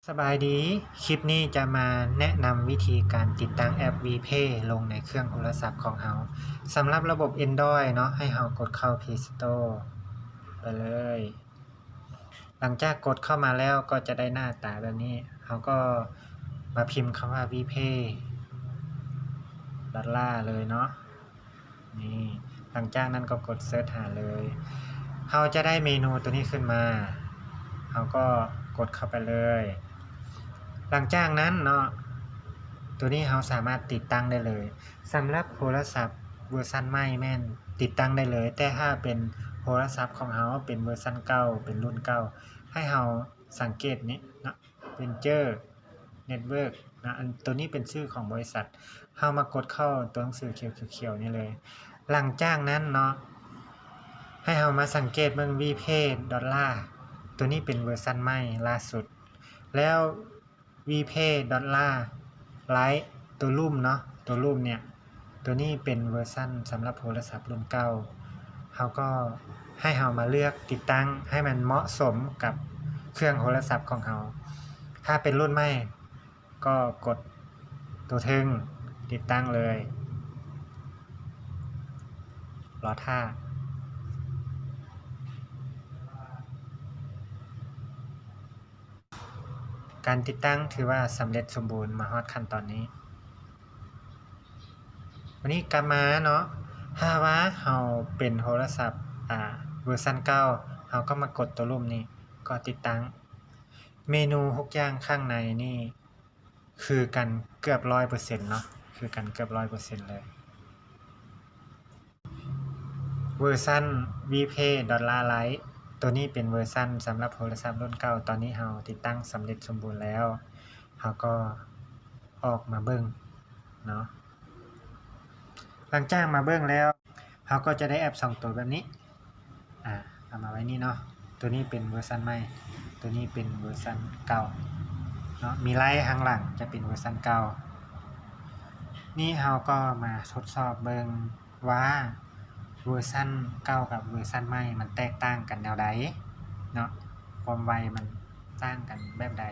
ສະບາຍດີ, ຄລິບນີ້ຈະມາແນະນຳວິທີການຕິດຕັ້ງແອັບ WePay ລົງໃນເຄື່ອງໂທລະສັບຂອງເຮົາ. ສຳລັບລະບົບ Android ເນາະ, ໃຫ້ເຮົາກົດເຂົ້າ Play Store ໄປເລີຍ. ຫຼັງຈາກກົດເຂົ້າມາແລ້ວກໍຈະໄດ້ໜ້າຕາແບບນີ້. ເຮົາກໍມາພິມຄຳວ່າ WePay ດອດລາເລີຍເນາະ. ນີ້ ຫຼັງຈາກນັ້ນກໍກົດເສີດຫາເລີຍ. ເຮົາຈະໄດ້ເມນູຕົວນີ້ຂຶ້ນມາ. ເຮົາກໍກົດເຂົ້າໄປເລີຍ. ຫຼັງຈາກນັ້ນເນາະ, ຕົວນີ້ເຮົາສາມາດຕິດຕັ້ງໄດ້ເລີຍ. ສຳລັບໂທລະສັບເວີຊັນໃໝ່ແມ່ນຕິດຕັ້ງໄດ້ເລີຍ, ແຕ່ຖ້າເປັນໂທລະສັບຂອງເຮົາເປັນເວີຊັນເກົ່າ, ເປັນລຸ້ນເກົ່າ, ໃຫ້ເຮົາສັງເກດນີ້ເນາະ, ເປັນເຈີ Network ນະ, ອັນ ຕົວນີ້ເປັນຊື່ຂອງບໍລິສັດ. ເຮົາມາກົດເຂົ້າຕົວໜັງສືຂຽວໆນີ້ເລີຍ. ຫຼັງຈາກນັ້ນເນາະ, ໃຫ້ເຮົາມາສັງເກດເບິ່ງ WePay ດອດລາ, ຕົວນີ້ເປັນເວີຊັນໃໝ່ລ່າສຸດ. ແລ້ວ WePay ດອດລາ Lite ຕົວລຸ່ມເນາະ, ຕົວລຸ່ມເນີ້ຍ ຕົວນີ້ເປັນເວີຊັນສຳລັບໂທລະສັບລຸ້ນເກົ່າ. ເຮົາກໍໃຫ້ເຮົາມາເລືອກຕິດຕັ້ງໃຫ້ມັນເໝາະສົມກັບເຄື່ອງໂທລະສັບຂອງເຮົາ. ຖ້າເປັນລຸ້ນໃໝ່ກໍກົດຕົວເທິງຕິດຕັ້ງເລີຍ. ລໍຖ້າ. ການຕິດຕັ້ງຖືວ່າສຳເລັດສົມບູນ, ມາຮອດຂັ້ນຕອນນີ້. ວັນນີ້ກັບມາເນາະ, ຖ້າວ່າເຮົາເປັນໂທລະສັບ ອ່າ ເວີຊັນເກົ່າ, ເຮົາກໍມາກົດຕົວລຸ່ມນີ້, ກໍຕິດຕັ້ງ. ເມນູທຸກຢ່າງຂ້າງໃນນີ້ຄືກັນເກືອບຮ້ອຍເປີເຊັນເນາະ, ຄືກັນເກືອບຮ້ອຍເປີເຊັນເລີຍ. ເວີຊັນ WePay ດອດລາ Lite ຕົວນີ້ເປັນເວີຊັນສຳລັບໂທລະສັບລຸ້ນເກົ່າ. ຕອນນີ້ເຮົາຕິດຕັ້ງສຳເລັດສົມບູນແລ້ວ, ເຮົາກໍອອກມາເບິ່ງເນາະ. ຫຼັງຈາກມາເບິ່ງແລ້ວ, ເຮົາກໍຈະໄດ້ແອັບສອງຕົວແບບນີ້. ອາ ເອົາມາໄວ້ນີ້ເນາະ. ຕົວນີ້ເປັນເວີຊັນໃໝ່, ຕົວນີ້ເປັນເວີຊັນເກົ່າເນາະ. ມີໄລທາງຫຼັງຈະເປັນເວີຊັນເກົ່າ. ນີ້ເຮົາກໍມາທົດສອບເບິ່ງວ່າເວີຊັນເກົ່າກັບເວີຊັນໃໝ່ມັນແຕກຕ່າງກັນແນວໃດເນາະ, ຄວາມໄວມັນຕ່າງກັນແບບໃດ.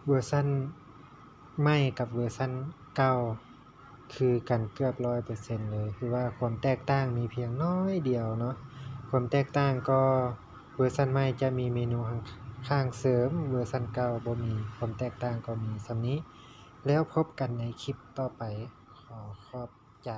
ເວີຊັນໃໝ່ກັບເວີຊັນເກົ່າ ຄືກັນເກືອບຮ້ອຍເປີເຊັນເລີຍ, ຄືວ່າຄວາມແຕກຕ່າງມີພຽງໜ້ອຍດຽວເນາະ. ຄວາມແຕກຕ່າງກໍເວີຊັນໃໝ່ຈະມີເມນູຂ້າງເສີມ, ເວີຊັນເກົ່າບໍ່ມີ. ຄວາມແຕກຕ່າງກໍມີສ່ຳນີ້, ແລ້ວພົບກັນໃນຄລິບຕໍ່ໄປ. ຂໍຂອບໃຈ.